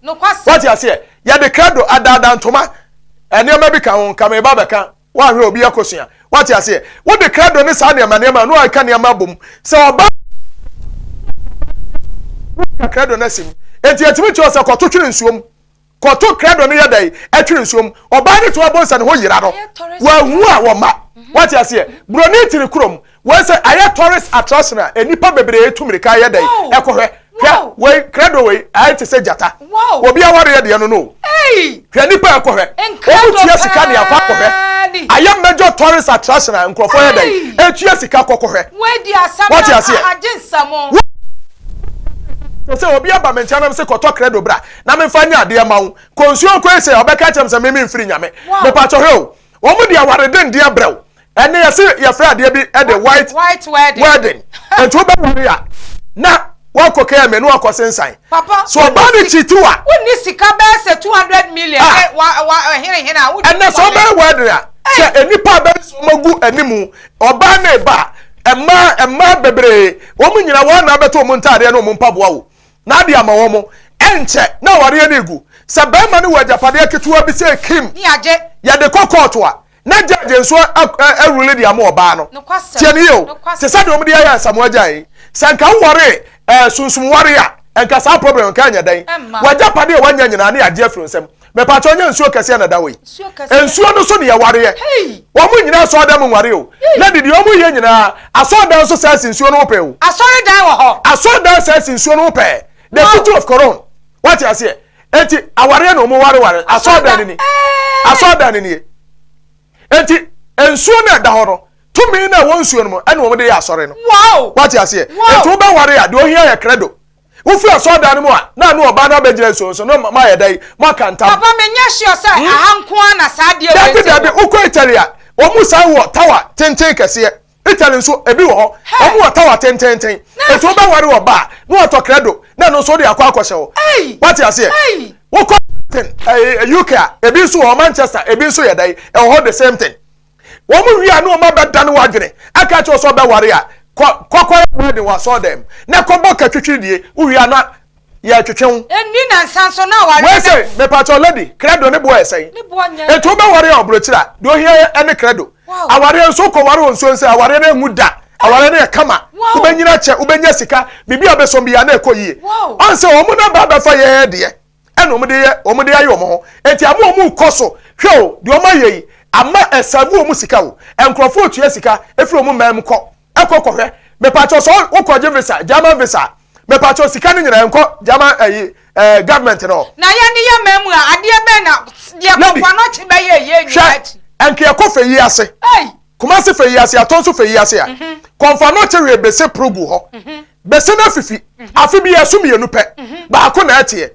Wate aseɛ? Yɛde krado adaadaa ntoma, nneɛma bi ka ho, nka meba bɛka. Woahwɛ obi akosua. Wate aseɛ? Wode krado ne saa nneɛma nneɛma no aka nneɛma abom. Sɛ ɔba ka krado no asi mu. Enti ɛtumi kyerɛ sɛ kɔto twere nsuo mu. Kɔto krado no yɛ dɛn? Ɛtwere nsuo mu. Ɔbaa no to abɔ nsa ne ho yera no. Wahu a wɔma. Wate aseɛ? Buroni tiri kurom. Wei sɛ ayɛ tourist attraction a nnipa bebree tu mirika yɛ dɛn ɛkɔhwɛ. Hwɛ wei credo wei ayɛ te sɛ gyata. Obi awareɛ deɛ no no. Hwɛ nnipa ɛkɔhwɛ. Wɔn tua sika de akɔ akɔhwɛ. Ayɛ major tourist attraction a nkurɔfoɔ yɛ dɛn etua sika kɔkɔhwɛ. Wate aseɛ? Sɛ sɛ obi aba me nkyɛn na mese kɔtɔ credo bra na memfa nyɛ adeɛ ma wo. Kɔ nsuo nkɔ ese ɔbɛka kyerɛ me sɛ me memfiri Nyame. Mepakyɛ hwɛ o. Wɔn de aware dendeɛ brɛ wo. Ɛnne yɛse yɛfrɛ adeɛ bi ɛde white white wedding wedding nti wobɛware a na wakɔ KMA na wakɔ sensan papa so ɔbaa no kyiti wa wonni sika bɛyɛ sɛ 200 million ah. wa wa hene hene a wodi ɛnɛ sɛ ɔbɛyɛ wedding a sɛ nnipa a bɛyɛ sɛ ɔmagu animu ɔbaa ne ba mmaa mmaa bebree wɔn nyina wɔn na abɛtɔ wɔn ntaadeɛ ne wɔn mpaboa wo na ade ama wɔn ɛnkyɛ na awareɛ no egu sɛ bɛrima no wɔ agyapadeɛ ketewa bi sɛ kim yɛde kɔ kɔɔto a na judge nso awurule de ama ɔbaa no. Tie ne yie o, te sɛ deɛ wɔde ayɛ Asamoah Gyan yi, sɛ nka woware ɛɛ sunsum ware a, nka saa problem nka nyɛ dɛn. W'agyapadeɛ a wanya nyinaa ne yɛagye afiri nsam. Mepatwa ɔnyɛ nsuo kɛseɛ na ɛda hɔ yi. Nsuo no so ne yɛwareɛ. Wɔn nyinaa asɔredan mu nware o. Lady deɛ wɔn yɛ nyinaa, asɔredan nso saa si nsuo no ho pɛɛ o. Asɔredan wɔ hɔ. Asɔredan saa si nsuo no ho pɛɛ. The city of Cologne. Wate aseɛ? Enti awareɛ na wɔn wareware asɔɔdan no ni asɔɔdan no nie enti nsuo no ɛda hɔ no tumi no ɛwɔ nsuo no mu ɛna wɔn de yɛ asɔre no wate aseɛ enti wobɛware a deɛ ohia yɛ credo wofiri asɔɔdan no mu a na ano ɔbaa no abɛgyina nsuo so no ma yɛ dɛ ma aka ntam. Papa menyɛ sure sɛ hmm? aha nko ara na saa adeɛ wei sɛ dabi dabi wokɔ Italy a wɔn mu san wɔ tower tenten kɛseɛ Italy nso ebi wɔ hɔ. Wɔn wɔ tower tententen. Eti wobɛware wɔ ba a, na watɔ credo na ɛno nso wode akɔ akɔhyɛ hɔ. Wate aseɛ? Wokɔ Britain, eh, UK a, ebi nso wɔ hɔ, Manchester, ebi nso yɛ dɛn? Ɛwɔ hɔ the same thing. Wɔn wie a na wɔn abɛdane w'adwene aka akyerɛ wo sɛ ɔbɛware a, kɔ kɔkɔyɛ wedding wɔ asɔɔdan mu na kɔbɔ katwitwiridie. Wowie a na yɛtwetwe wo. Ɛnni nansa nso na awareɛ Wei sɛ, mepakyɛw lady, credo ne boɔ yɛ sɛn? Ne boɔ nyɛ. Enti wobɛware a ɔbrokyire a, deɛ ohia yɛ ɛne credo. Wow. Awareɛ nso wokɔware wɔ nsuo nsɛ, awareɛ no ɛnwu da. Awareɛ no yɛ kama. Wow. Wobɛnyini akyɛ, wobɛnya sika, biribi a wobɛsɔm biara na ɛkɔ yie. Wow. Ɔn sɛ wɔn na ba abɛfa yɛn deɛ, ɛna wɔn de yɛ, wɔn de ayɛ wɔn ho. Enti ama wɔn rekɔ so, hwɛ o, deɛ wɔn ayɛ yi, ama ɛsɛve wɔn sika o. Nkurɔfoɔ retua sika ɛfiri wɔn man mu kɔ. Ɛkɔ kɔhwɛ. Mepakyɛw sɛ wokɔgye visa, German visa a, mepakyɛw sika no nyinaa nkɔ German ɛyi ɛɛ government no. Na yɛn de yɛ man mu a, adeɛ bɛn na deɛ Lady, kɔkɔ anɔkye bɛyɛ yɛn nyinaa hwɛ, akyi. ɛnka yɛkɔ fɛ yi ase. Ei! Kumasi fɛ yi ase, atɔ nso fɛ yi ase a, kɔnfɔ anɔkye wee bese pro gu hɔ. Bese no afifi. Afe bi ɛso mmienu pɛ. Baako na ɛteɛ.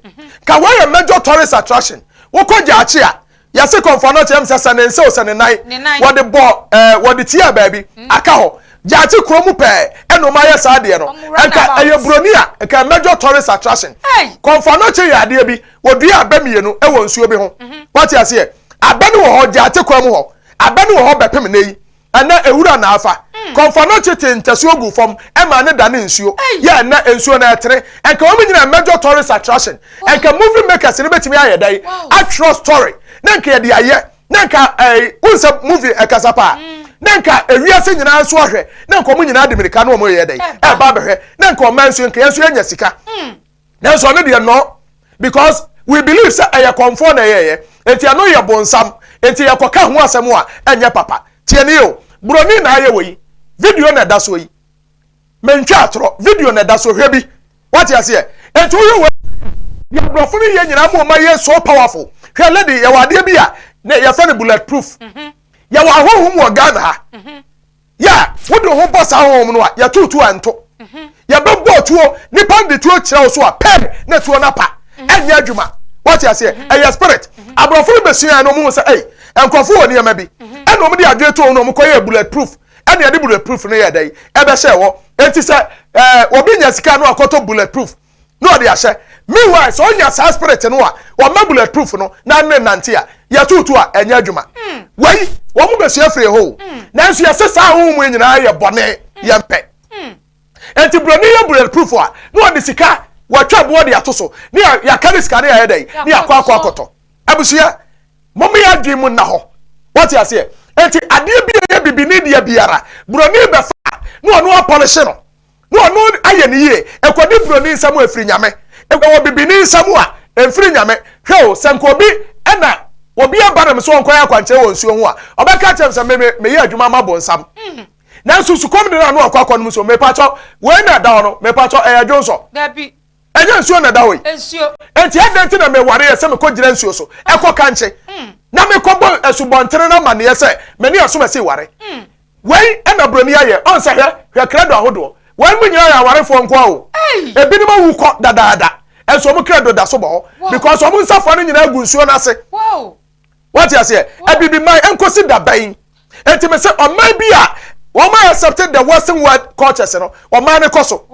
Ka wei yɛ major tourist attraction. Wokɔ Gyaakye a, Yɛse kɔmfoɔ no kyerɛ me sɛ sɛ ne nsa o sɛ ne nan wɔde bɔ ɛɛ wɔde tiaa baabi mm. aka hɔ gyaakye kuro mu pɛɛ ɛna wɔn ayɛ saa adeɛ no nka ɛyɛ buroni a nka major tourist attraction kɔmfoɔ no kyerɛ yɛ adeɛ bi wɔdua abɛ mmienu ɛwɔ nsuo bi ho mhm. wate aseɛ abɛ no wɔ hɔ gyaakye kwan mu hɔ abɛ no wɔ hɔ bɛpem ne yi Ɛnnɛ ewura na afa. Kɔmfɔ no tete ntasuo guu fam ɛmaa ne dane nsuo. Yɛ ɛnnɛ nsuo no ɛtene. Ɛnka wɔn nyinaa major tourist attraction. Ɛnka movie makers no bɛtumi ayɛ dɛn atwerɛ story na nka yɛde ayɛ na nka ɛɛ wohu sɛ movie ɛkasa paa na nka ewiase nyinaa nso ahwɛ na nka wɔn nyinaa de mirika na wɔn yɛ dɛn ɛba abɛhwɛ na nka ɔman nso nka yɛn nso yɛnya sika. Nanso ɔno deɛ no because we believe sɛ ɛyɛ kɔmfoɔ na ɛyɛɛyɛ nti ɛno yɛ bonsam nti yɛkɔka ho asɛm a ɛnyɛ papa. Tie nie o, broni na ayɛ wei, video na ɛda soɔ yi. Mentwa atorɔ, video na ɛda soɔ, hwɛ bi. Wate aseɛ? Nti wohwɛ wei deɛ aborɔfo no yɛ nyinaa ma ɔma yɛ so powerful. Hwɛ lady, yɛwɔ adeɛ bi a yɛfrɛ no bullet proof. Yɛwɔ ahonhom wɔ Ghana ha. Yɛ a wode wo ho bɔ saa honhom no a, yɛtow tuo a ɛnto. Yɛbɛbɔ tuo, nipa no de tuo kyerɛ wo so a, pɛɛ na tuo no apa. Ɛnyɛ adwuma. Wate aseɛ? Ɛyɛ spirit. Aborɔfo no bɛsuaeɛ no, wɔn hu sɛ, ei, nkurɔfo wɔ nneɛma bi. Ɛna wɔn de adwene too ho na wɔn kɔyɛɛ bullet proof. Ɛna yɛde bullet proof no yɛɛ dɛn? Ɛbɛhyɛɛ hɔ. Enti sɛ ɛɛ obi nya sika na wakɔtɔ bullet proof, na ɔde ahyɛ. Meanwhile, sɛ ɔnya saa spirit no a, wɔma bullet proof no na ne nante a, yɛtoto a, ɛnyɛ adwuma. Hmm. Wei, wɔn bɛsua firi hɔ o. Hmm. Nanso yɛsɛ saa ahohom yi nyinaa yɛ bɔne, hmm. yɛmpɛ. Enti buroni yɛ bullet proof a, na ɔde sika, wɔatwa boɔ de ato so, ne yɛaka ne sika ne yɛayɛ dɛn, ne yɛakɔ akɔ akɔtɔ. Abusua, Momma yɛn adwene mu nna hɔ. Wate aseɛ? Enti adeɛ bi a ɛyɛ bibini deɛ biara, buroni bɛfa a, na ɔno apɔlehye no, na ɔno ayɛ no yie. Ɛkɔdi buroni nsam a, ɛfiri Nyame. Ɛwɔ bibini nsam a, ɛmfiri Nyame. Hwɛ o, sɛ nka obi na obi aba na me sɛ ɔnkɔyɛ akwankyerɛ wɔ nsuo ho a, ɔbɛka akyerɛ me sɛ me me meyɛ adwuma ma bonsam. Nanso sukɔm de no a na wakɔ akɔnom nsuo. Mepakyɛw, wei na ɛda hɔ no, mepakyɛw, ɛyɛ dwonsɔ? Dabi. Ɛnyɛ nsuo na ɛda hɔ yi? Nsuo. Enti adɛn nti na mewareɛ sɛ mekɔgyina nsuo so ɛkɔ kankye na mekɔbɔ asubɔntene no amanneɛ sɛ me ne asomasi ware? Wei na buroni ayɛ. Ɔn sɛ hwɛ, hwɛ krado ahodoɔ. Wei mu nyinaa yɛ awarefoɔ nko ara o. Ebinom awu kɔ dadaada, nso wɔn krado da so bɔ hɔ because wɔn nsafoa no nyinaa gu nsuo no ase. Wate aseɛ? Abibiman nkosi da bɛn? Enti me se ɔman bi a wɔn a accept the western world cultures no, ɔman no kɔ so.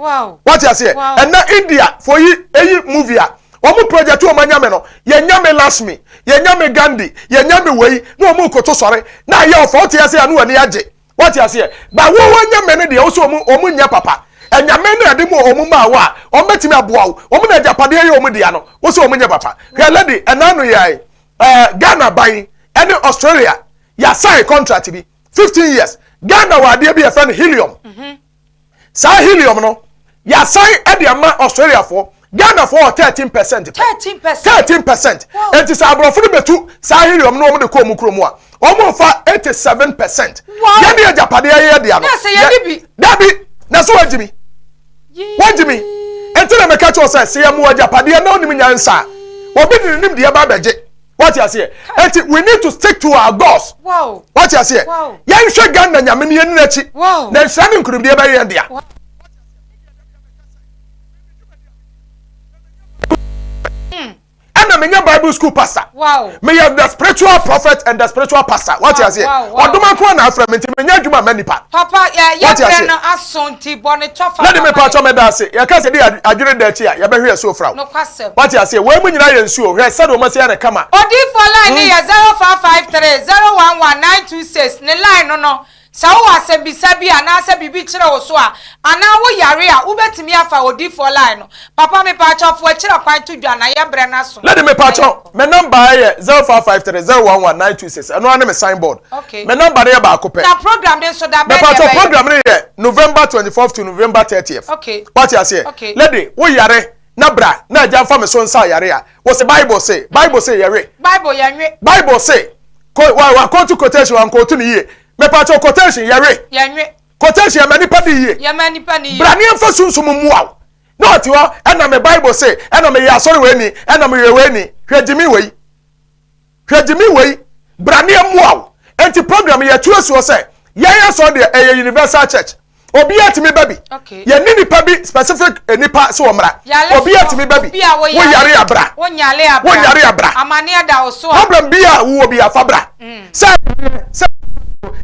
Wate aseɛ? Ɛnɛ India fo yi eyi movie a wɔn project wɔn anyame no, yɛn nyame Lakshmi, yɛn nyame Gandhi, yɛn nyame wei, na wɔn koto sɔre na ayɛ ɔfɛ. Wote aseɛ a na wɔn ani agye. Wate aseɛ? Ba wo anyame no deɛ, wo sɛ wɔn wɔn nyɛ papa. Anyame no ɛde mu wɔn maa wo a, wɔn bɛtumi aboa wo. Wɔn na agyapadeɛ yɛ wɔn dea no, wo sɛ wɔn nyɛ papa. Hwɛ lady, ɛna ano yɛ eh, Ghana ban ɛne Australia yɛasan contract bi 15 years. Ghana wɔ adeɛ bi yɛfrɛ no helium. Saa helium no yɛasan ɛde ama Australia foɔ. Ghana foɔ wɔ 13% pɛ. 13%. Enti sɛ aborɔfo no bɛtu saa helium no wɔn de kɔ wɔn kurom a, wɔn fa 87%. Yɛne agyapadeɛ yɛ dea no. Dabi, na so wɔagye mi. Wagye me. Enti na meka kyerɛ wo sɛ, sɛ yɛma wo agyapadeɛ na wonim nyansa a, obi de ne nimdeɛ ba abɛgye. Wate aseɛ? Enti we need to stick to our goals. Wate aseɛ? Yɛnhwɛ Ghana nyame no yɛnni n'akyi. Na nhyira ne nkonimdie bɛyɛ yɛn dea. Ɛna menyɛ Bible school pastor. Meyɛ the spiritual prophet and the spiritual pastor. Wate aseɛ? Ɔdom nko na afrɛ me nti menyɛ adwuma ma nipa. Papa yɛ brɛ no aso nti bɔ ne tɔfa. Lady me paatɔ mɛda ase. Yɛka sɛ de adwene da akyi a yɛbɛhwe asuo fra wo. Wate aseɛ? Wei mu nyinaa yɛ nsuo. Hwɛ sɛdeɛ wɔn asi ayɛ no kama. Odiyifoɔ line no yɛ 0553 011 926 ne line no no Sɛ wowɔ asɛmbisa bi anaasɛ biribi kyere wo so a, anaa wo yare a, wobɛtumi afa odiyifoɔ line no. Papa mepaakyɛw fa w'akyira kwan to dwa na yɛ berɛ no aso Lady na mepaakyɛw, yɛnkɔ. me number yɛ 0553 011 926, ɛno ara ne me sign board. Okay. Me number no yɛ baako pɛ. Na program no nso da bɛn na Mepaakyɛw ɛbɛyɛ? program no yɛ November 24th to November 30th. Okay. Wate aseɛ? Okay. Lady, wo yare na bra na agya mfa me so nsa yare a, wo se Bible se, Bible se yɛwe. Bible yɛnwe. Bible se, ko, wa, wa quote quotation, wa quote no yie. Mepakyɛw quotation yɛwe. Yɛnwe. Quotation yɛma nipa di yie. Yɛma nipa ni yie. Bra ne yɛmfa sunsum mmoa wo. Na ɔte hɔ ɛna me Bible se ɛna meyɛ asɔre wei ni ɛna meyɛ wei ni. Hwɛ gyimi wei. Hwɛ gyimi wei. Bra ne yɛmmoa wo. Enti program yɛtu asuo sɛ yɛn asɔre deɛ ɛyɛ universal church. Obiara tumi ba bi. Yɛnni nipa bi specific eh, nipa sɛ wɔmmra. Obiara tumi ba bi. Woyare a bra. Wonyare a bra. Problem bi a wowɔ bi afa bra. Mm. Sɛ sɛ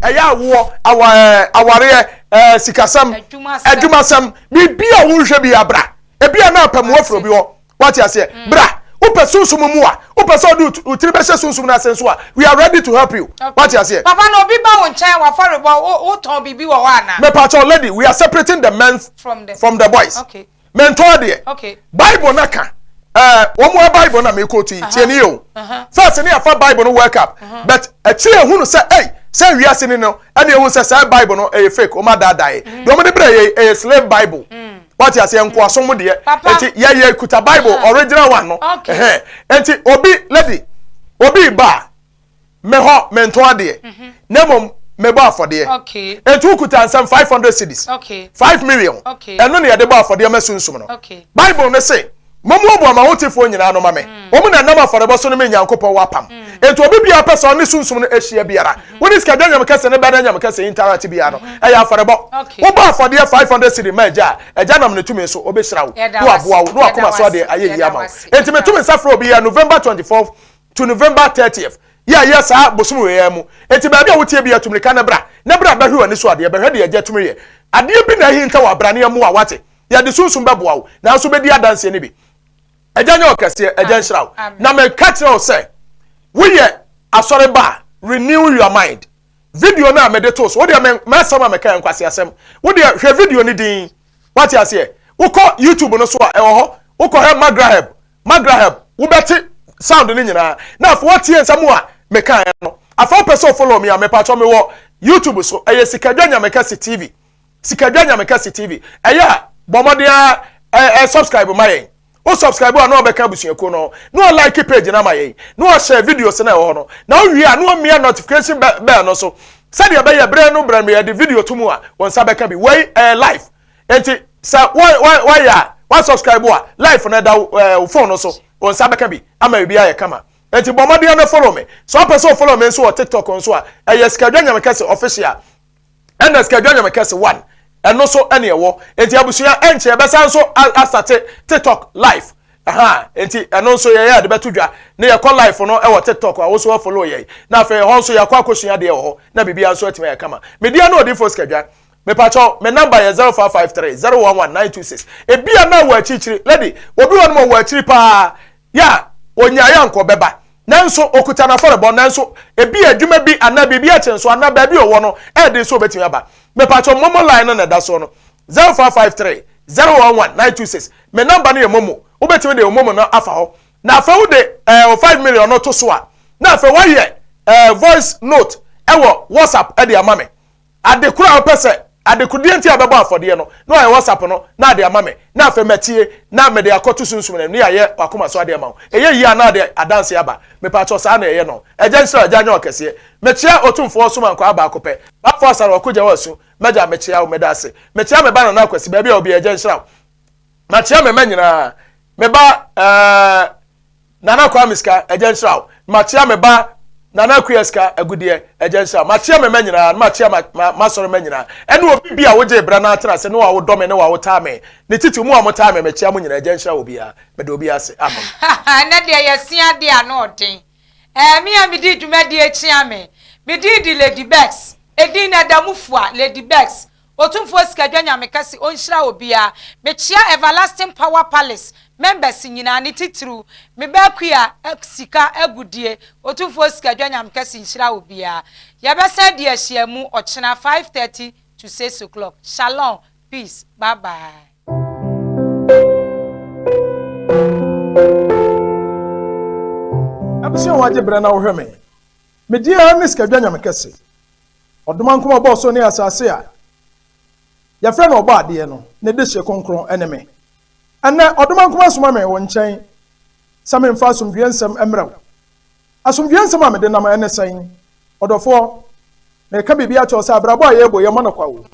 ɛyɛ awoɔ awa eh, awareɛ eh, sikasɛm adwumasɛm biribi a wohwɛ bi abra. Ebi a na apɛmoa firi obi hɔ. Wate aseɛ? Mm. Bra. Wopɛ sunsum mu a, wopɛ sɛ ɔde wo tiri bɛhyɛ sunsum no ase nso a, we are ready to help you. Wate aseɛ? Papa na obi ba wo nkyɛn wafɔrebɔ, wotɔn biribi wɔ hɔ anaa? Mepakyɛw lady, we are separating the men from the, from the boys. Okay. Mentɔn adeɛ. Okay. Bible na ka. Eh, wɔn mu Bible na mekootu yi, tie ni yɛ o. First ne yɛfa Bible no work up, but akyire ehunu sɛ, ei, sɛ wiase ni no, ɛna ehu sɛ saa Bible no ɛyɛ fake, wɔn adaadaa yɛ. Deɛ wɔn de brɛ yɛ ɛyɛ slave Bible. Wate aseɛ nkoasom mu deɛ. Enti yɛ yɛ kuta Bible original one no. Ɛhɛn. Enti obi lady obi ba a me hɔ me ntɔn adeɛ. Mhm. Na mmom me bɔ afɔdeɛ. Enti wokuta nsɛm 500 cedis. 5 million. Ɛno na yɛde bɔ afɔdeɛ ma sunsum no. Bible no se Mommoaboa m'ahotefoɔ nyinaa ano ma me. Mm. Wɔn na ɛnam afɔrebɔ so ne me Nyankopɔn wɔ apam. Mm. Enti obi biara pɛ sɛ ɔne sunsum no ahyia biara, mm-hmm. wo ne sikadwa nyame kɛse ne bɛda nyame kɛse interact biara no, mm-hmm. ɛyɛ afɔrebɔ. Wobɔ afɔdeɛ 500 cedi ma agya a, agya nam ne tumi so, ɔbɛhyira wo, na waboa wo, na wakoma so adeɛ ayɛ yie ama wo. Enti meto me nsa frɛ obi yɛ November 24th to November 30th. Yɛ yɛ saa bosom wei ara mu. Enti baabi a wotie biara, tu mmirika na bra. Na bra bɛhwɛ w'ani so adeɛ, bɛhwɛ deɛ agya tumi yɛ. Adeɛ bi na ahinta wɔ abrane mu a wate. Yɛde sunsum bɛboa wo, nanso wobɛdi adanseɛ no bi. Agya nyɛ ɔkɛseɛ, Agya nhyira wo. Na meka kyerɛ wo sɛ, woyɛ asɔre ba a, renew your mind. Video no a mede too so, wodeɛ me m'asɛm a meka yɛ nkwaseasɛm. Wodeɛ hwɛ video no din. Wate aseɛ? Wokɔ YouTube no so a, ɛwɔ hɔ. Wokɔhwɛ Magraheb, Magraheb, wobɛte sound no nyinaa. Na afei woatie nsɛm a mekaeɛ no. Afei wopɛ sɛ follow me a, mepatwɔ me wɔ YouTube so, ɛyɛ Sikadwa Nyamekɛse TV. Sikadwa Nyamekɛse TV. Ɛyɛ a bɔ mmɔden a ɛ subscribe ma yɛn. Wo subscribe a na ɔbɛka abusuakuo no, na ɔlike page no ama yɛn, na ɔhyɛ videos no a ɛwɔ hɔ no. Na wowie a na ɔmia notification bell no so sɛdeɛ ɛbɛyɛ berɛ no berɛ no yɛde video to mu a wɔn nsa bɛka bi. Wei ɛyɛ live. Enti sɛ wɔyɛ a wa subscribe a live no ɛda wo phone no so, wɔn nsa bɛka bi ama biribi ayɛ kama. Enti bɔ mmɔden na follow me. Sɛ ɔpɛ sɛ follow me nso wɔ TikTok nso a, ɛyɛ Sikadwa Nyamekɛse official. Ɛna Sikadwa Nyamekɛse 1. Ɛno so ɛne ɛwɔ. Enti abusua ɛnkyɛ yɛbɛsan nso asate TikTok live. Aha, enti ɛno nso yɛyɛ ade bɛto dwa. Ne yɛkɔ live no ɛwɔ TikTok a wo so follow yɛn. Na afei ɛhɔ nso yɛakɔ akɔsua adeɛ wɔ hɔ na biribiara nso atumi ayɛ kama. Media no Odifo Sikadwa. Mepakyɛw, me number yɛ 0553 011 926. Ebia na wɔ akyirikyiri, lady, obi wɔ no ma wɔ akyiri paa. Ya, onyaeɛ anka ɔbɛba. Nanso okuta n'afɔrebɔ, nanso ebi adwuma bi anaa biribi akye nso anaa baabi ɔwɔ no ɛɛden sɛ obetumi aba. Mepakyɛw, Momo line no na ɛda soɔ no, 0553 011 926. Me number no yɛ Momo. Wobɛtumi de Momo no afa hɔ. Na afei wode ɛɛ 5 million no to so a, na afei woayɛ ɛɛ voice note ɛwɔ WhatsApp ɛde ama me. Ade koro a wopɛ sɛ, adekodeɛ nti a bɛbɔ afɔdeɛ no, na wayɛ WhatsApp no na ade ama me, na afei matie, na mede akɔto sunsum no, ne yɛayɛ wakoma so adeɛ ama wo. Ɛyɛ yie a na ade adanse aba. Mepaakyɛw, saa na ɛyɛ no. Agya nhyira wo, Agya nyɛ wo kɛseɛ. Mekyea Otumfoɔ Somankwaa baako pɛ. Bafo Asare Ɔkogya Wasu, M'agya mekyea wo, meda ase. Mekyea me ba Nana Akwasi, baabi a obiara, Agya nhyira wo. Makyea me mma nyinaa. Me ba ɛɛ Nana Kwame Sika, Agya nhyira wo. Makyea me ba Nana Akua Sika Agudeɛ, Agya nhyira wo. Makyea me mma nyinaa, na makyea ma ma m'asɔre mma nyinaa. Ɛne obi bi a wogyee berɛ na atena ase, ne wo a wodɔ me, ne wo a wotaa me. Ne titiriw mo a motaa me, mekyea mo nyinaa. Agya nhyira obiara. Meda obiara ase. Amen. Ɛnɛ deɛ yɛsua adeɛ ano ɔden. Ɛɛ me a medi dwumadie kyea me. Me din de Lady Bex. Edin no ɛda mu fua, Lady Bex. Otumfoɔ Sikadwa Nyame kɛse ɔnhyira obiara. Mekyea Everlasting Power Palace members nyinaa ne titiriw me ba Akua sika agudie. Otumfoɔ Sikadwa Nyame kɛse nhyira obiara. Yɛbɛsan adi ahyiamu ɔkyena 5:30 to 6 o'clock. Shalom, peace, bye bye. Abusua wagye brɛ na wohwɛ me. Me din ara ne Sikadwa Nyame kɛse. Ɔdomankoma ɔbɔɔ soro ne asase a yɛfrɛ no Ɔbɔadeɛ no, ne dehye kronkron ne me. Ɛnnɛ, Ɔdomankoma soma me wo nkyɛn sɛ memfa asomdwoeɛ nsɛm mmrɛ wo. Asomdwoeɛ nsɛm a mede nam ne sɛn? Ɔdɔfoɔ, mereka biribi akyerɛ wo sɛ abrabɔ a yɛrebɔ yi, ɛmmɔ no kwa o.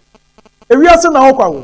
Ewiase nna hɔ kwa o.